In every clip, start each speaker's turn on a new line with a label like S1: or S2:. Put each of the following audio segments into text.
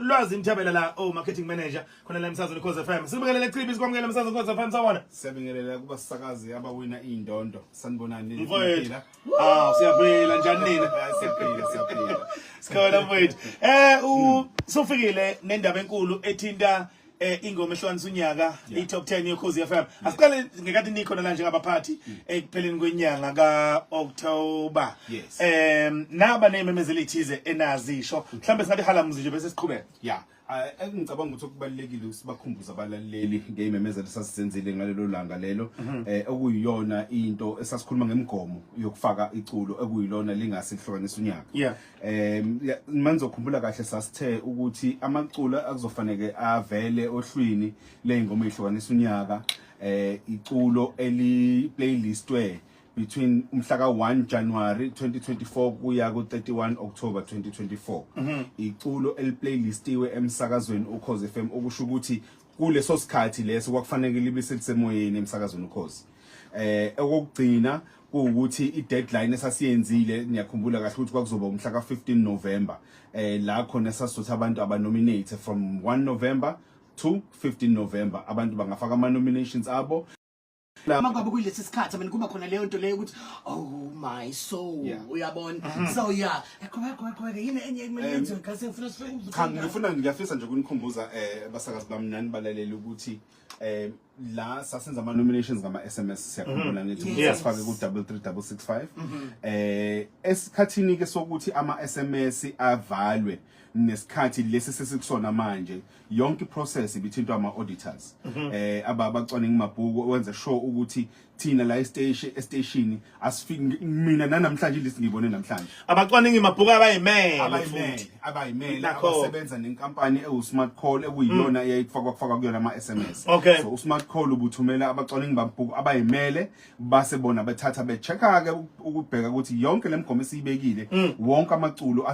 S1: Lwazi Mthabela la, oh, marketing manager khona la emsazweni Ukhozi FM. Sibingelele Chibi, sikwamukele emsazweni Ukhozi FM, sawona.
S2: Siyabingelela kubasakazi abawina indondo. Sanibonani.
S1: Mfowethu. Ah, siyaphila, njani nina?
S2: Siyaphila, siyaphila.
S1: Sikhona, mfowethu. Eh u sofikile nendaba enkulu ethinta ingoma ehlukanisa unyaka, i-top 10 yoKhozi FM. Asiqale ngekathi nikhona la njengabaphathi ekupheleni kwenyanga kaOctober.
S2: Yes.
S1: Naba nezimemezelo ezithize enazisho. Mhlambe singathi halamuzi nje bese siqhubeka.
S2: Yeah. Engicabanga ukuthi okubalulekile usibakhumbuza abalaleli ngeyimemezelo esasizenzile ngalelo langa lelo, okuyiyona into esasikhuluma ngemigomo yokufaka iculo ekuyilona lingase lihlukanisa unyaka. Manizokhumbula kahle, sasithe ukuthi amaculo akuzofanele avele ohlwini ley'ngoma ey'hlukanisa unyaka, iculo eli playlistwe between umhla ka-1 January 2024 kuya ku-31 October 2024, iculo eliplaylistiwe emsakazweni Ukhozi FM, okusho ukuthi kuleso sikhathi leso kwakufanele libe selisemoyeni emsakazweni Ukhozi. Okokugcina kuwukuthi i-deadline esasiyenzile, niyakhumbula kahle ukuthi kwakuzoba umhla ka-15 November, la khona sasizothi abantu abanominate from 1 November to 15 November, abantu bangafaka ama-nominations abo.
S3: Uma kwabe kuyilesi sikhathi, I mean, kuba khona leyo nto leyo ukuthi, "Oh my soul." Uyabona? So yeah, qhubeka, qhubeka, qhubeka. Yini enye ekumele yenziwe kasi ngifuna
S2: Cha, ngifuna, ngiyafisa nje ukunikhumbuza, abasakazi bami nani balaleli, ukuthi la sasenza ama nominations ngama SMS, siyakhumbula ngithi ukuthi sasifake ku 33665. Esikhathini ke sokuthi ama SMS avalwe nesikhathi lesi sesikusona manje, yonke iprocess ibithintwa ama auditors, abacwaningi mabhuku, wenza sure ukuthi thina la estation estation asifiki. Mina nanamhlanje list ngibone namhlanje.
S1: Abacwaningi mabhuku abayimele
S2: abayimele
S1: futhi.
S2: Abayimele.
S1: Nakho.
S2: Abasebenza nenkampani ewu-Smart Call, ekuyiyona eyayifakwa kufakwa kuyona ama-SMS. So u-Smart Call ubuthumela abacwaningi bamabhuku abayimele, base bona bethatha be-check-a-ke ukubheka ukuthi yonke le migomo esiyibekile, wonke amaculo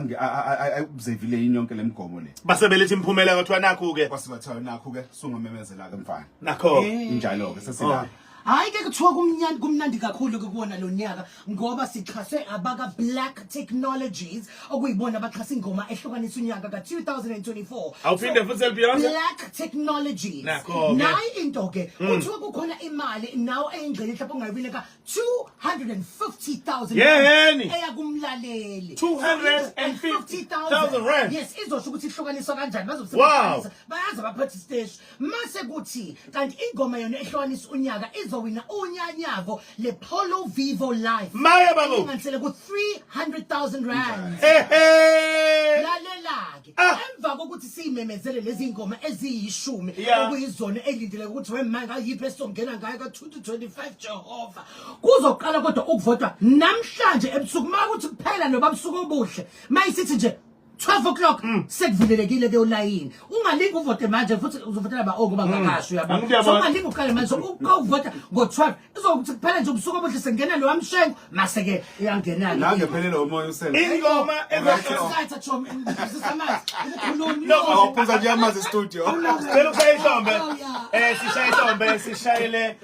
S2: observile yini yonke le migomo le.
S1: Basebeletha imiphumela, kwathiwa nakhu ke.
S2: Kwase bathiwa nakhu-ke, sungamemezela-ke mfana.
S1: Nakho.
S2: Injalo-ke, sesilapho.
S3: Hayi ke, kuthiwa kumnyani, kumnandi kakhulu ke kuwona lo nyaka ngoba sixhaswe abaka Black Technologies, okuyibona abaxhasa ingoma ehlukanisa unyaka ka-2024.
S1: Awuphinde futhi, Elbeyonce.
S3: Black Technologies.
S1: Nakho-ke.
S3: Nayi into ke, kuthiwa kukhona imali nawo eyingxenye mhlawumbe ongayibina ka 250,000
S1: Yeheni.
S3: eya kumlaleli.
S1: 250,000 rand.
S3: Yes, izosho ukuthi ihlukaniswa kanjani, bazobisebenzisa, bayazi abaphethe isiteshi. Mase kuthi kanti ingoma yona ehlukanisa unyaka izowina unyanyavo le Polo Vivo Life.
S1: Maye babo.
S3: Elinganisele ku 300,000 rand.
S1: Ehe.
S3: Lalela ke,
S1: Ah.
S3: emva kokuthi siyimemezele lezi ngoma eziyishumi okuyizona elindeleke ukuthi wemanga ayiphi esizongena ngayo ka-2025 Jehova, kuzoqala kodwa ukuvotwa namhlanje ebusuku. Uma kuthi kuphela noba busuku obuhle, mayisithi nje 12 o'clock, sekuvulelekile ke ulayini. Ungalingi uvote manje futhi uzovotela ba, oh, ngoba ngakasho, uyabona?
S1: Angiyabona.
S3: So ungalingi uqale manje ukuvota ngo-12, izokuthi kuphela nje ubusuku obuhle sengena lo wamshengo, mase ke iyangena.
S2: Nangephelele umoya usele.
S1: Ingoma
S3: Excited, Chomi. Sisamanzi. Ukukhuluma.
S1: No,
S2: Awuphuza nje amanzi studio.
S1: Cela ukushaya ihlombe.
S3: Oh, yeah.
S1: Sishaya ihlombe, sishayele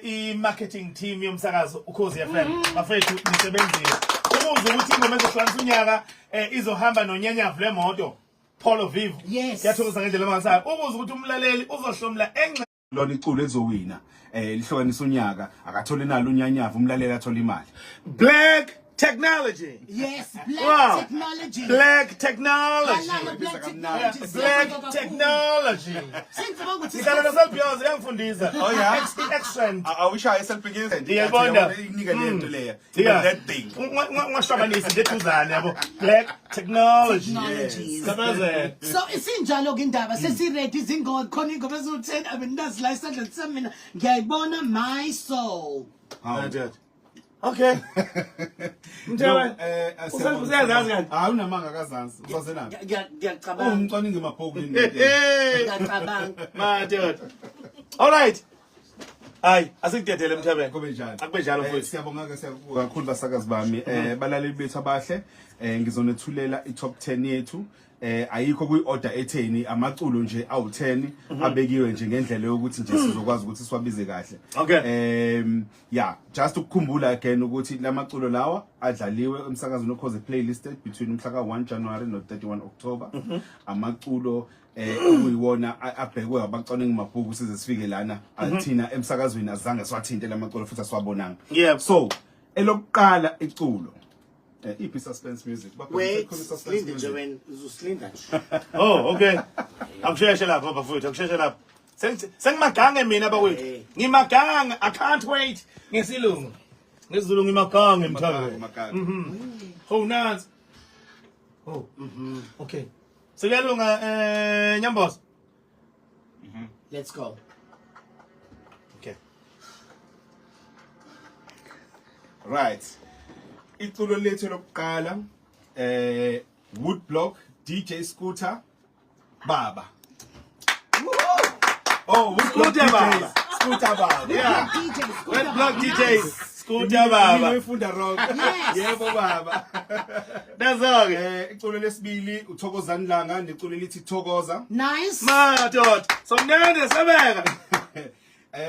S1: i-marketing team yomsakazo Ukhozi FM. Bafethu, nisebenzile. Ukuze ukuthi ingoma ezohlukanisa unyaka izohamba nonyanyavu lemoto Polo Vivo. Kuyathokozisa ngendlela emangasayo. Ukuze ukuthi umlaleli uzohlomla enxe
S2: Lona iculo elizowina lihlukanisa unyaka akathole nalo unyanyavu, umlaleli athola imali.
S1: Black Technology.
S3: Yes, Black Technology.
S1: Black Technology.
S3: Alama Black Technology.
S1: Black Technology.
S3: Sengicabanga ukuthi
S1: Ngihlala noSelbeyonce, uyangifundisa.
S2: Oh, yeah?
S1: Accent.
S2: Awushaye self-begins.
S1: Ngiyayibona.
S2: Inika le nto leya. That thing.
S1: Ungashwabanisi nje eduzane, yabo. Black Technology.
S3: Technologies.
S1: Sabazela.
S3: So isinjalo ke indaba, sesi-ready izingoma, khona ingoma eziwu-10, I mean, nazi la esandleni sami, mina ngiyayibona My Soul.
S2: Hawu.
S1: Okay. Mthebe.
S2: No,
S1: Useyazazi kanti?
S2: Hayi, unamanga kazansi. Usazelaphi?
S3: Ngiyacabanga.
S2: Umcwaningi mabhuku yini?
S1: Hey.
S3: Ngiyacabanga.
S1: Madoda. All right. Hayi, asikudedele, Mthebe.
S2: Kube njalo.
S1: Akube njalo, mfowethu.
S2: Siyabonga ke, siyabonga kakhulu basakazi bami. Balaleli bethu abahle, ngizonethulela i-top 10 yethu. Ayikho kwi order etheni, amaculo nje awu10 abekiwe nje ngendlela yokuthi nje sizokwazi ukuthi siwabize kahle. Yeah, just ukukhumbula again ukuthi lamaculo lawa adlaliwe emsakazweni oKhozi playlisted between umhla ka1 January no 31 October. Amaculo okuyiwona abhekwe abacwaningi mabhuku size sifike lana, athina emsakazweni azange siwathinte lamaculo futhi asiwabonanga. So elokuqala iculo, iphi suspense music? Baba,
S4: Wait,
S2: khona suspense
S4: silinde nje
S2: music.
S4: wena, uzosilinda nje.
S1: Oh, okay. Akusheshe lapho bafowethu, akusheshe lapho. Sengimagange mina bakwethu.
S4: Hey.
S1: Ngimagange, I can't wait ngesilungu. NgesiZulu ngimagange mthakathi.
S2: Magange.
S1: Oh, nansi. Oh. Okay. Sekuyalunga Nyamboza.
S4: Let's go.
S1: Okay.
S2: Right. Iculo lethu lokuqala, Woodblock, DJ Scooter, Baba. Oh, Woodblock
S1: Scooter
S2: DJs,
S1: Baba.
S2: Scooter Baba.
S1: Yeah.
S3: DJ Scooter.
S1: Woodblock DJ Scooter Baba.
S2: Ifunda rock.
S3: Yes.
S2: Yebo baba.
S1: Nazo ke.
S2: Iculo lesibili uThokozani Langa neculo elithi Thokoza.
S3: Nice.
S1: Madoda. Somnene sebeka.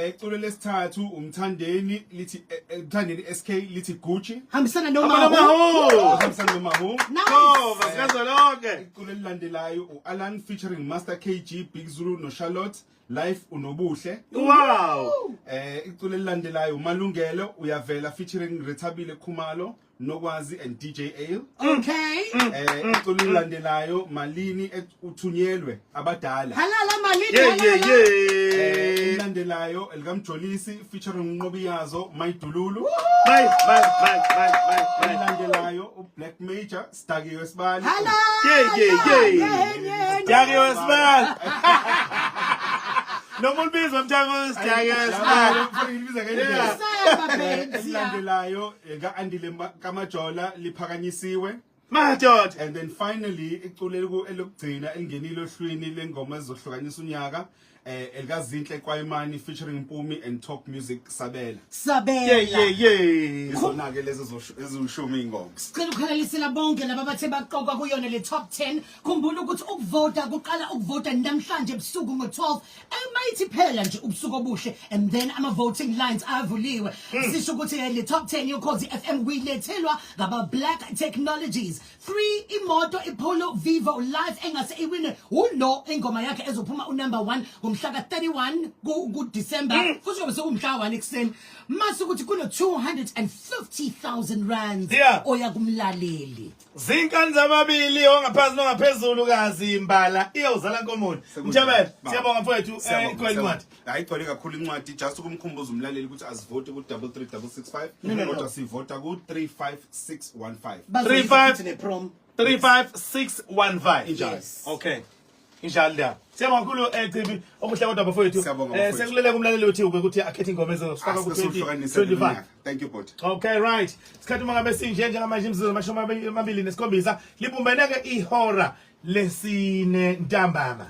S2: Iculo lesithathu uMthandeni lithi uMthandeni SK lithi Gucci.
S3: Hambisana
S1: Abana
S3: noma.
S1: maho.
S2: Hambisana noMahu.
S3: Nice.
S1: Kova sikazolonke.
S2: Iculo elilandelayo uAlan featuring Master KG, Big Zulu no Charlotte, Life Unobuhle.
S1: Wow.
S2: Iculo elilandelayo uMalungelo Uyavela featuring Rethabile Khumalo, Nokwazi and DJ Ale. Iculo elilandelayo Malini uthunyelwe abadala.
S3: Halala malini.
S1: Yeah,
S3: Halala.
S2: Elilandelayo elikaMjolisi featuring Nqobiyazo, Mayidululu.
S1: My my my my my my.
S2: Elilandelayo uBlack Major, Stakiwe Sibali.
S3: Halala.
S1: Yeah.
S3: Yeah.
S1: Dakiwe Sibali. Noma ulibizwa mthako Dakiwe Sibali.
S2: Ngilibiza ngendlela.
S3: Isaya babetsi.
S2: Elilandelayo ka-Andile Kamajola, liphakanyisiwe.
S1: Madoda.
S2: And then finally iculo elokugcina elingenile ohlwini lengoma ezizohlukanisa unyaka, elikaZinhle Kwayimani featuring Mpumi and Talk Music, Sabela.
S3: Sabela.
S1: Yeah.
S2: Izona ke lezi eziwushumi ingoma.
S3: Sicela ukhalalisela bonke laba bathe baqokwa kuyona le top 10. Khumbula ukuthi ukuvota kuqala ukuvota namhlanje ebusuku ngo-12. Emayithi phela nje ubusuku obuhle and then ama voting lines avuliwe. Sisho ukuthi le top 10 yoKhozi FM kuyilethelwa ngaba Black Technologies. 3 imoto iPolo Vivo Live engase iwine ulo ingoma yakhe ezophuma unumber 1 ngomhla ka31 ku December futhi kuyobe sekumhla 1 ekuseni. Mase ukuthi kuno 250,000 rands oya kumlaleli.
S1: Zinkani zamabili ongaphansi nongaphezulu kazi imbala iyozala nkomoni. Mjabele, siyabonga mfowethu, igcwele incwadi.
S2: Hayi, igcwele kakhulu incwadi. Just ukumkhumbuza umlaleli ukuthi asivote ku 33665 kodwa sivota ku 35615.
S1: 35
S4: Ne-prom.
S1: 35615.
S2: Injalo.
S4: Yes.
S1: Okay. Injalo la. Siyabonga kakhulu Cibi, okuhle kodwa bafowethu.
S2: Siyabonga, bafowethu.
S1: Sekulele kumlaleli wethu ukuthi akhethe ingoma ezofaka ku 2025.
S2: Thank you bot.
S1: Okay, right. Isikhathi uma ngabe sinje njengamanje imizuzu 27 libumbeneke ihora lesine ntambama.